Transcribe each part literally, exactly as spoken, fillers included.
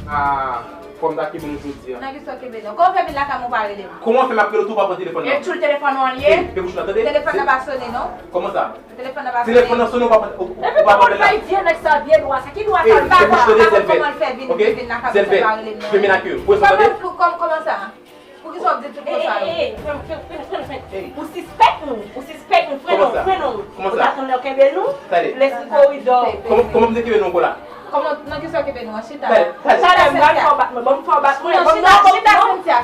Ah, fò m ta kenbe nou jodi a. Nan kisa w kenbe nou? Kòman w fè vin lakay mwen ou pa rele m? Kòman w fè m ap rele w tou ou pa pran telefòn nan? E tchoul telefòn ou an l ye? Ey, pe bouch la, tande. Telefòn nan pa sone non. Kòman sa? Telefòn nan pa sone. Telefòn nan sone ou pa pran, ou, ou pa pran apèl la. Epi kòman w fè vye nèg sa, vye dwa sa? Ki dwa sa? M pa konn kòman l fè vin, vin lakay mwen san pa rele m nan. Kòman sa? Poukisa w ap di tout konsa yo? Ou sispèk nou, ou sispèk nou, frennen w, frennen w. Ou ta konn lè w kenbe nou, lè sou koridò. Kòman, kòman m te kenbe nou ankò la? Kòman, nan kisa w kenbe nou an? Chita. Chita, m pral fè w bat mwen, ban m fè w bat mwen. Non, chita, chita, Cynthia,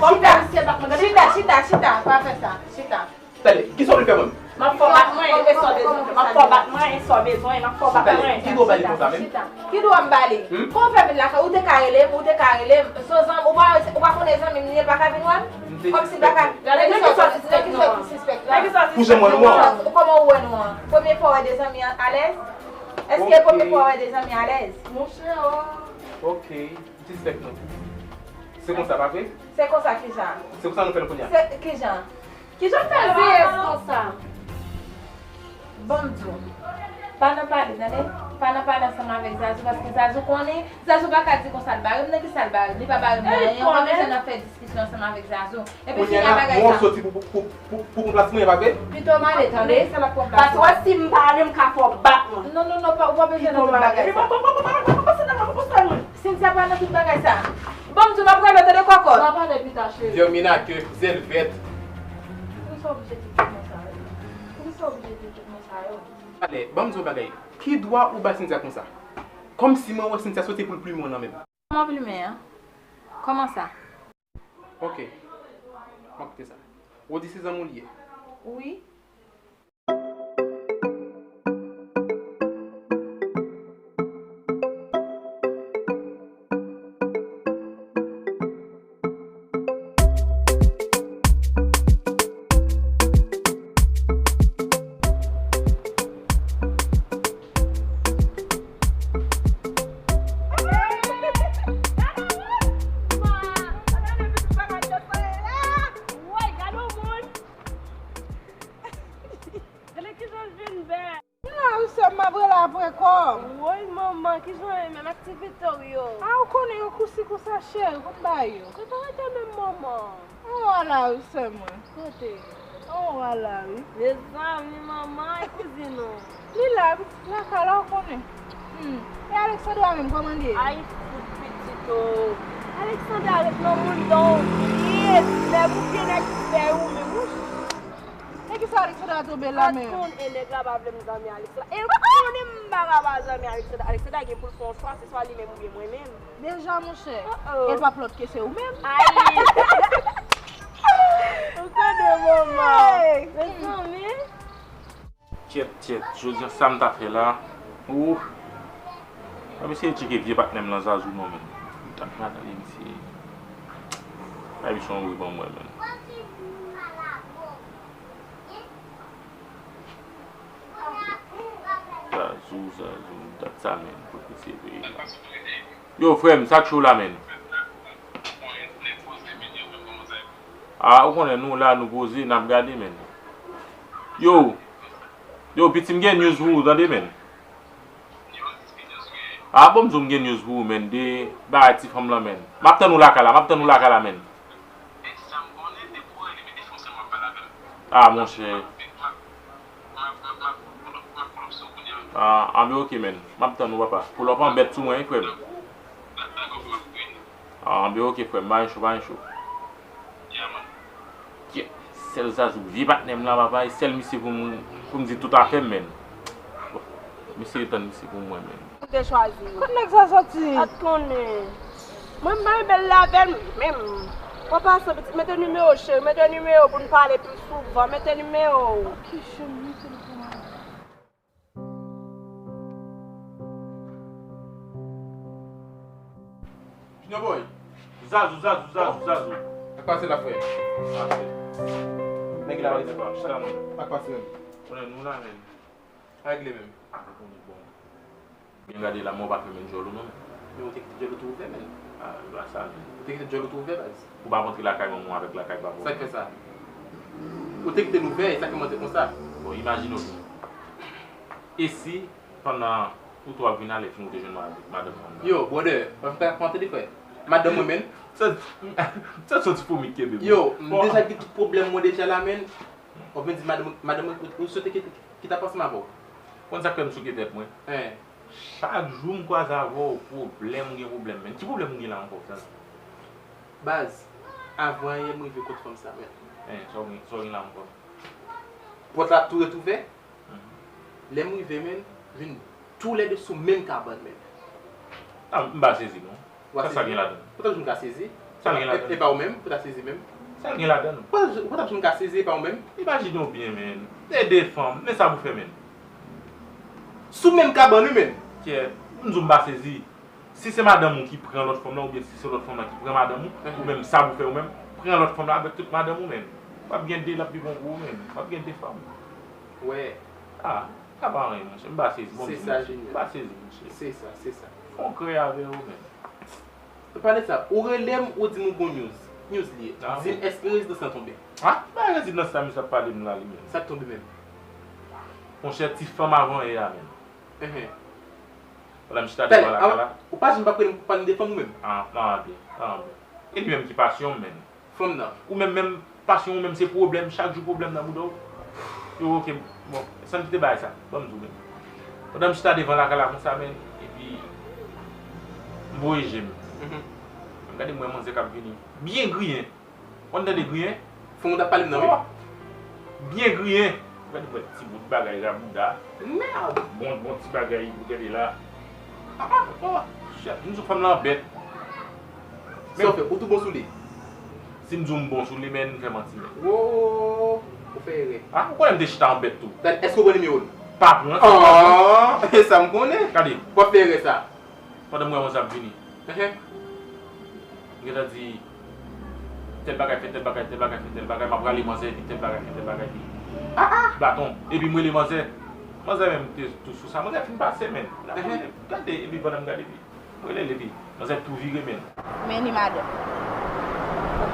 chita. Chita, chita, chita, pa fè sa. Chita. Tande, kisa w vle fè mwen? M ap fè w bat mwen, e sa w bezwen. M ap fè w bat mwen, e sa w bezwen, m ap fè w bat mwen. Ki dwa w ba li konsa menm? Chita. Ki dwa m ba li? Hmm? Kòman w fè vin lakay? Ou te ka rele m, ou te ka rele m. Se yon zanmi, ou pa, ou pa konnen zanmi m li ye, l pa ka vin wè m? Kòmsi l pa ka. Gade nan kisa w sispèk nou an. Nan kisa w sispèk nou an. Pou jan mwen nou an. Kòman ou wè nou an? Premye fwa w wè de zanmi an alèz? Èske premye fwa w wè de zanmi alèz? Monchè, oh. Ok, m sispèk nou. Se konsa, pa vre? Se konsa kijan? Se konsa nou fè l kounye a. Se kijan? Kijan w fè l veye konsa? Ban m di w. Pa nan pale, tande. Pa nan pale ansanm avèk Zazou, paske Zazou konnen, Zazou pa ka di konsa l bare m, nan kisa l bare m? Li pa bare m nan anyen, ou pa bezwen nan fè diskisyon ansanm avèk Zazou. Epi fini a bagay sa. Kounye a la, mwen soti pou, pou, pou, pou, pou pran plas mwen, pa vre? Pito m ale, tande. Paske wè si m pa ale, m ka fè w bat mwen. Non, non, non, pa, ou pa bezwen nan tout bagay sa. Cynthia pa nan tout bagay sa. Ban m di w, m ap rele w, tande kòkòt. N a pale pita, cheri. Vèmin a ke zèl vèt. Poukisa w oblije di tout mo sa yo? Poukisa w oblije di tout mo sa yo? Ale, ban m di w yon bagay. Ki dwa ou bay Cynthia konsa? Kòmsi mwen wè Cynthia soti pou l plimen w nan men m. Kòman plimen an? Kòman sa? Ok. M ap kite sa. Ou di se zanmi w li ye? Wi. Gade kijan l vin bèl. M la wi sè m, m ap rele apre kò m. Woy manman, kijan w ye menm, aktivite w yo? A, ou konnen yo kousi konsa cheri, konn bagay yo. Kote w rete menm manman? Anwo a la wi sè mwen. Kote? Anwo a la wi. Mezanmi manman e kouzin ou. Li la wi, lakay la ou konnen. Hmm. E Alexandra menm kòman li ye? Ay fout pitit o. Alexandra ret nan monn dan w vye, nèg ou vye nèg fè ou menm wi. E kisa Alexandra tonbe la menm? Kot konn e nèg la pa vle m zanmi Alexandra. E konnen m pa ka pa zanmi Alexandra. Alexandra gen pou l fè yon chwa, se swa li menm oubyen mwen menm. Deja monchè, oh oh, e l p ap lòt ke se ou menm. Ay. Ou konnen manman. Hey. Mezanmi. Kyèt, kyèt, jodi a sa m ta fè la? Ouh. Mwen eseye tcheke vye patnè m lan Zazou non menm. M ta fè atande misye. Ay misye yon wi ban mwen menm. Zazou, Zazou, dat sa menm, kote se vre la. Yo, frè m, sa k cho la, menn? A, ou konnen nou la, nou poze, n ap gade, menn. Yo, yo, piti m gen news pou ou, tande, menn. A, bon, m di w m gen news pou ou, menn, de bagay ti fanm lan, menn. M ap tann ou lakay la, m ap tann ou lakay la, menn. A, monchè. Ah, anben ok, menn. M ap tann ou, papa. Pull up an bèt sou mwen, wi, frè m. Ah, anben ok, frè m. Pa gen cho, pa gen cho. Kyè, sèl Zazou, vye patnè m la, papa. E sèl misye pou m, pou m di tout afè m, menn. Bon, m eseye tann misye pou mwen, menn. Ou te chwazi. Kot nèg sa soti? Pa t konnen. Mwen, m pa renmen l avè l menm. Mwen pase pitit, mete nimewo, cheri, mete nimewo pou n pale pi souvan, mete nimewo. Ok, cheri, mete l pou mwen. Junior boy, Zazou, Zazou, Zazou, Zazou. Sa k pase la, frè? Sa k pase? Nèg la pale, chita non. Sa k pase menm? Konnen nou la menm. Sa regle menm. Ou konnen bon. Byen gade la, men w pa fè menm djòl ou non, menn. Men ou te kite djòl ou tou ouvè, menn. Ah, e pa sa, menn. Ou te kite djòl ou tou ouvè, baz. Ou pa kontre lakay manman w avèk lakay papa w. Sa k fè sa? Ou te kite l ouvè, e sa k fè m antre konsa. Bon, imajine w byen. E si, pandan ou tou ap vin alè, fin ou te jwenn madanm fanm nan? Yo, brother, pa fè ta pran tande, frè. Madanm mwen, men. Sa, sa soti pou mi kenbe. Yo, m deja gen tout pwoblèm mwen deja la, men. Ou vin di madanm, madanm mwen, ou swete ki, ki ta panse m avè w. Konn sa k fè m souke tèt mwen? Hein. Chak jou m kwaze avè w, pwoblèm, ou gen pwoblèm, men. Ki pwoblèm ou gen la ankò, frè? Baz, avan yè m rive kot fanm sa, men. Hein, sa w gen, sa w gen la ankò? Pòt la tou ret ouvè. Lè m rive, men, vin toulède sou menm kabann, men. Ah, m pa sezi, non. Sa, sa gen ladan? Ou ta janm ka sezi? Sa gen ladan? E pa ou menm, ou ta sezi menm? Sa gen ladan? Ou ta janm ka sezi, e pa ou menm? Imajine w byen, men. E de fanm, men sa pou fè, men. Sou menm kabann, wi, men. Kè, m di w m pa sezi. Si se madanm ou ki pran lòt fanm lan, oubyen si se lòt fanm lan ki pran madanm ou, ou menm sa pou fè ou menm, pran lòt fanm lan avèk tout madanm ou menm. W ap gen de, l ap pi bon pou ou menm. W ap gen de fanm. Wè. Ah, sa pa anyen, monchè. M pa sezi, bon, m pa sezi, monchè. Se sa, Junior. Se sa, se sa. Fon krè avè ou menm. Pale sa, ou rele m, ou di m ou gon news. News li ye. Di m èske rezidans lan tonbe? Ah, pa rezidans la, misye ap pale m la, li menm. Sa k tonbe menm? Monchè, ti fanm avan yè a menm. Enhen. Pandan m chita devan lakay la. Ou pa janm p ap rele m pou pale m de fanm ou menm? Ah, ah, byen, ah, byen. E li menm ki pasyon m, menm. Fanm nan. Ou menm, menm, pasyon ou menm se pwoblèm, chak jou pwoblèm nan bouda w. Yo, oke, bon, san m kite bagay sa, ban m di w, menm. Pandan m chita devan lakay la konsa, menm, epi m voye je m. M gade, m wè manzè k ap vini. Byen griyen. Ou konn tande griyen? Fanm ou t ap pale m nan, wi. Oh! Byen griyen. Ou gade, ou wè ti bout bagay rabouda. Mèd! Bon, bon ti bagay, ou gade la. Ah, ah, oh, shit, m di w fanm lan bèt. Sa w fè? Ou tou bon sou li? Si m di w m bon sou li, men m fè manti, men. Wo, ou fè erè. Ah, ou konnen m te chita an bèt tou. Gade, èske ou pran nimewo l? Pa pran, sa pa pran. Ah, e sa m konnen. Gade. Ou ap fè erè sa. Pandan m wè manzè ap vini. Ehe. M gentan di, tèl bagay fè tèl bagay, tèl bagay fè tèl bagay, m ap rale manzè, epi tèl bagay fè tèl bagay, epi ah, ah, baton. Epi m rele manzè. Manzè menm te tou sou sa. Manzè fin pase, men. Ehe. Gade, epi pandan m gade, epi m rele l, epi manzè tou vire, men. Men ni madanm.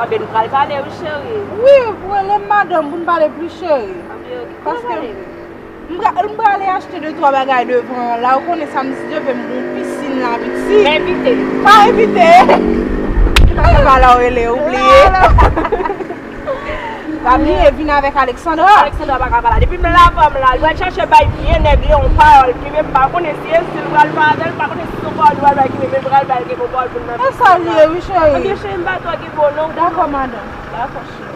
Anben, nou pral pale, wi, cheri. Wi, ou rele m madanm pou n pale pli, cheri. Anben, ok. Paske m pra-, m prale achte de twa bagay devan an la, ou konnen samdi si Dye vle m gon pisin la, pitit. Envite. Pa envite. Alèkzandra la ou rele, ou bliye. Pa bliye, vin avèk Alèkzandra. Alèkzandra pa ka pa la. Depi m la, pa m la. Li pral chache bay vye nèg li yon pawòl ki menm pa konnen si e si l pral pale avè l, pa konnen si se yon pawòl li pral bay ki menm, men l pral bay l gen bon pawòl pou l nan. E sa l ye, wi, cheri. Anben, cheri, m pa twò gen bon non. Dakò, madanm. Dakò, cheri.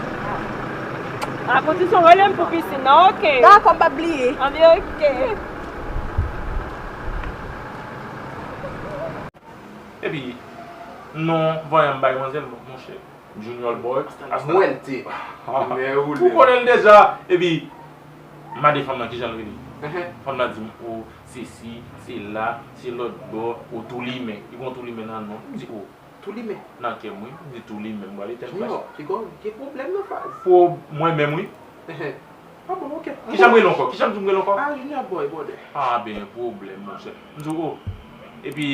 A kondisyon rele m pou pisin nan, oke. Dakò, m p ap bliye. Anben, oke. Epi, non, vanyan m bay manzè l, monchè. Junior Boy. Muerte. Ou konnen l deja. Epi, m mande fanm nan kijan l rele. Ehe. Fanm nan di m, o, se si, se la, se lòt bò, o, tou limen. Li gon tou limen nan non. M di, o. Tou limen. Nan kè m, wi. M di tou limen, m pral etèn flash. Junior, piga w gen pwoblèm nan faz. Pou mwen menm, wi. Ehe. Ah bon, ok. Kijan m rele ankò? Kijan m di m rele ankò? Ah, Junior Boy, brother. Ah, ben, pwoblèm, monchè. M di, o. Epi,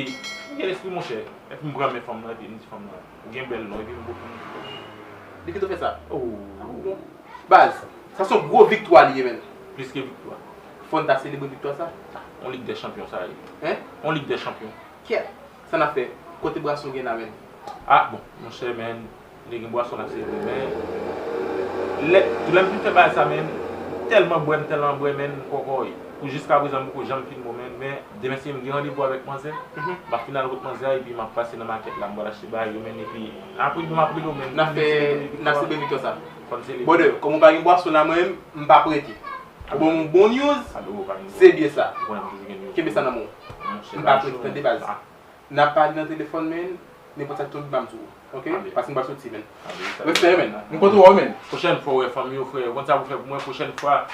m gen lespri, monchè. Epi m pran men fanm nan, epi m di fanm nan, ou gen bèl non, epi m bò fanm nan. Li kite w fè sa? Oh. Ah, bon. Baz, sa se yon gwo viktwa li ye, menn. Plis ke viktwa. Fò n ta selebre viktwa sa. On lig dè chanpyon sa ye. Hein? On lig dè chanpyon. Kèt! Sa n ap fè? Kote bwason gen la, menn? Ah, bon, monchè, menn, li gen bwason l ap selebre, men lè, tou lè m fin fè bagay sa, menn, m tèlman bwè, m tèlman bwè, menn, m kòkòy. Pou jiskaprezan, m poko janm fin bon, menn, men demen si m gen randevou avèk manzè, m ap fin al kot manzè a, epi m ap pase nan makèt la, m pral achte bagay yo, menn, epi apre demen m ap rele w, menn. N ap fè, n ap selebre viktwa sa. Fò n selebre. Brother, kòm ou pa gen bwason la, mwen menm, m p ap rete. Ou ban m yon bon news, se byen sa. Kenbe sa nan men w. M p ap rete, tande, baz. N ap pale nan telefòn, menn, nenpòt sa k tonbe, ban m di w, oke? Paske m pral soti, menn. Respè, menn. M kontan wè w, menn. Pwochèn fwa w wè fanmi w, frè, konn sa pou fè pou mwen, pwochèn fwa,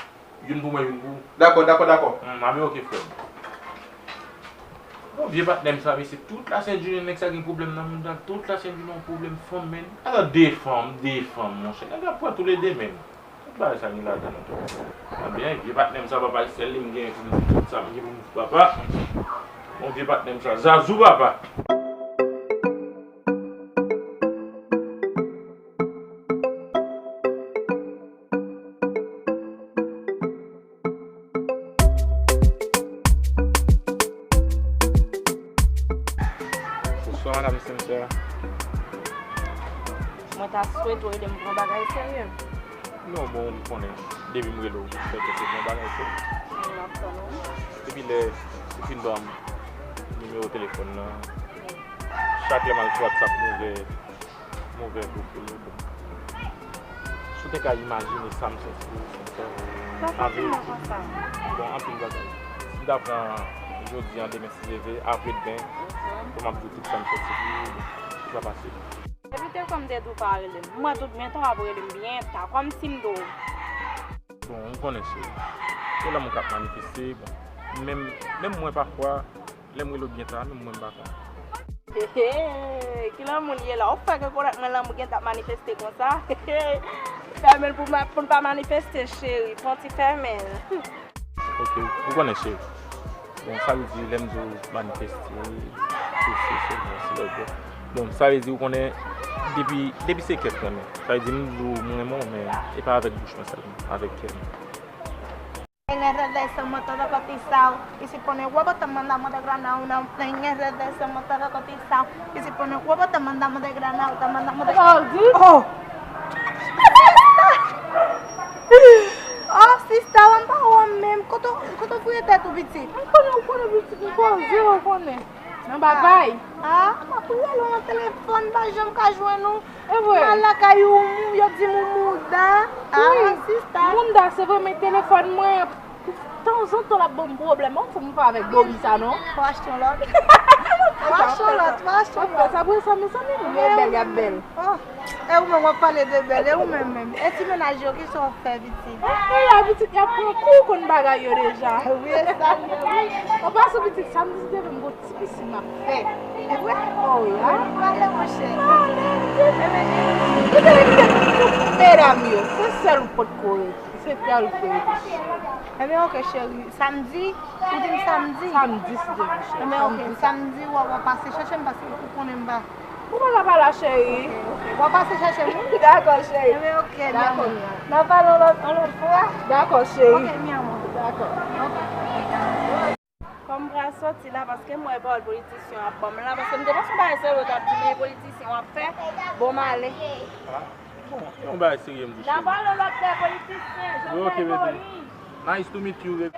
youn pou mwen, youn pou ou. Dakò, dakò, dakò. Hmm, a, men oke, frè m. Bon, vye patnè m sa, mesye, tout la Sent Jounen, nèg sa gen pwoblèm nan mond lan, tout la Sent Jounen yon pwoblèm fanm, menn. Alò, de fanm, de fanm, monchè, nèg ap pran toulede, menn. Tout bagay sa gen ladan l. Ebyen, vye patnè m sa, papa, se sèl li m genyen pou m di tout sa m gen pou m di papa. Bon, vye patnè m sa, Zazou, papa. Bonswa, madam Cynthia. Mwen ta swete w rele m pou yon bagay serye. Non, bon, ou konnen, depi m rele w, se ke se bon bagay, se. M ap tann ou. Depi lè ou fin ban m nimewo telefòn nan, chak lè m al sou WhatsApp, m ouvè, m ouvè gwoup ou yo, bon. Si w te ka imajine sa m santi pou ou, sa fè timoun konsa. Bon, anpil bagay. Si m ta pran jodi an, demen, si Dye vle, apre demen, pou m ap di w tout sa m santi pou ou, bon, ki sa pase. Epi te kòm te di w pa rele m. M wè tout byen ta w ap rele m byen ta, kòmsi m do. Bon, ou konnen cheri. Se lanmou k ap manifeste, bon. Menm, menm mwen pafwa, lè m rele w byen ta, menm mwen m pa konn. Hehe, ki lanmou l ye la? Ou fè ke konnen mwen lanmou gen t ap manifeste konsa? Fèmen l pou ma-, pou l pa manifeste, cheri. Fè yon ti fèmen l. Ok, ou konnen cheri. Bon, sa vle di lè m di w manifeste, se, se, se, bon, se lè w bon. Bon, sa vle di ou konnen depi, depi se kè k renmen. Sa vle di m di w m renmen w, men e pa avèk bouch mwen sèlman, avèk kè m. Nene revésame todo cotizao, y se pone guapo tomando de granado, una nene revésame todo cotizao, y se pone guapo tomando de granado, tomando de... Sa w di? Oh! Oh, sista, w pa wè menm. Kote, kote w fouye tèt ou, pitit? M konnen, ou konnen, pitit, m koze, ou konnen. Nan bagay. Ah, m ap rele w nan telefòn, m pa janm ka jwenn ou. E vre. M al lakay ou, yo di m ou mouda. Ah, sista. Mouda, se vre, men telefòn mwen, tanzantan, l ap ban m pwoblèm. Ou fou m pa avèk Bobby sa, non? Fò achte yon lòt. Fò achte yon lòt, fò achte yon lòt. Sa vre sa, mezanmi, moun yo bèl, y ap bèl. Oh. E ou menm w ap pale de bèl, e ou menm menm? E ti mennaj yo, kisa w ap fè, pitit? E la, pitit, y ap pran kou konn bagay yo deja. Wi, e sa l ye, wi. An pasan, pitit, samdi, si Dye vle, m gon ti pisin m ap fè. E vre? Oh, ya. Pale, monchè. Pale, pitit. Kite, kite tout medam yo. Se sèl ou potko rete. Se sèl ou ki rete. Ebyen, ok, cheri. Samdi, ou di m samdi? Samdi, si Dye vle, cheri. Ebyen, ok, samdi, w a, w a pase chèche m, paske ou konnen m pa Ou pa ka pa la, cheri. Ok, ok. W a pase chèche m, wi. Dakò, cheri. Ebyen, ok, dakò. N a pale yon lòt, yon lòt fwa. Dakò, cheri. Ok, mi amor. Dakò. Ok. Kòm m pral sòti la, paske m wè pawòl politisyen ap ban m la, paske m te panse yon bagay serye w t ap di, men politisyen w ap fè, bon, m ale. Ah, bon, yon bagay serye m di, cheri. N a pale yon lòt fwa, politisyen, jan sa evolye. Nice to meet you, baby.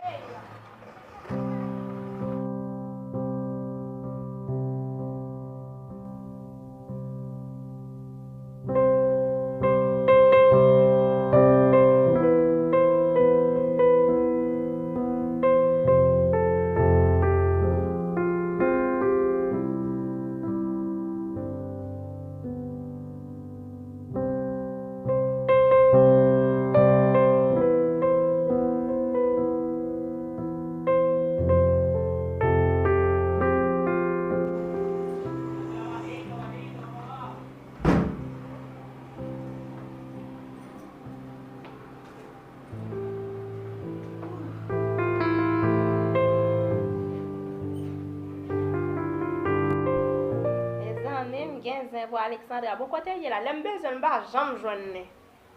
Mezanmi, m gen zen pou Alexandra. Bon, kote l ye la? Lè m bezwen l, m pa janm jwenn li.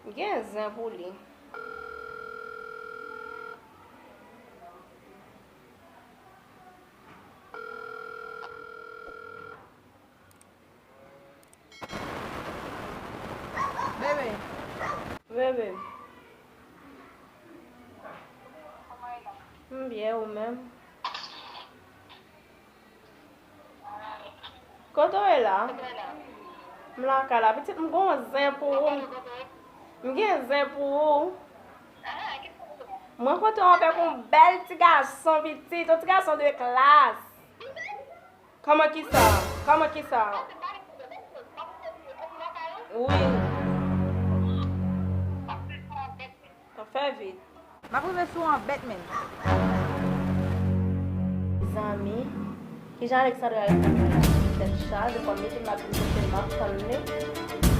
M gen zen pou li. Bebe. Bebe. M byen, ou menm? Kote w ye la? M lakay la. Pitit, m gon zen pou ou. M gen zen pou ou. Mwen rankontre w avèk yon bèl ti gason, pitit, yon ti gason de klas. Kòman kisa? Kòman kisa? Wi. Fè vit. M ap rive sou anbèt, menn. Zanmi, kijan Alexandra rete nan tèt chaje, fò m mete m ap vin kote m ap tann li.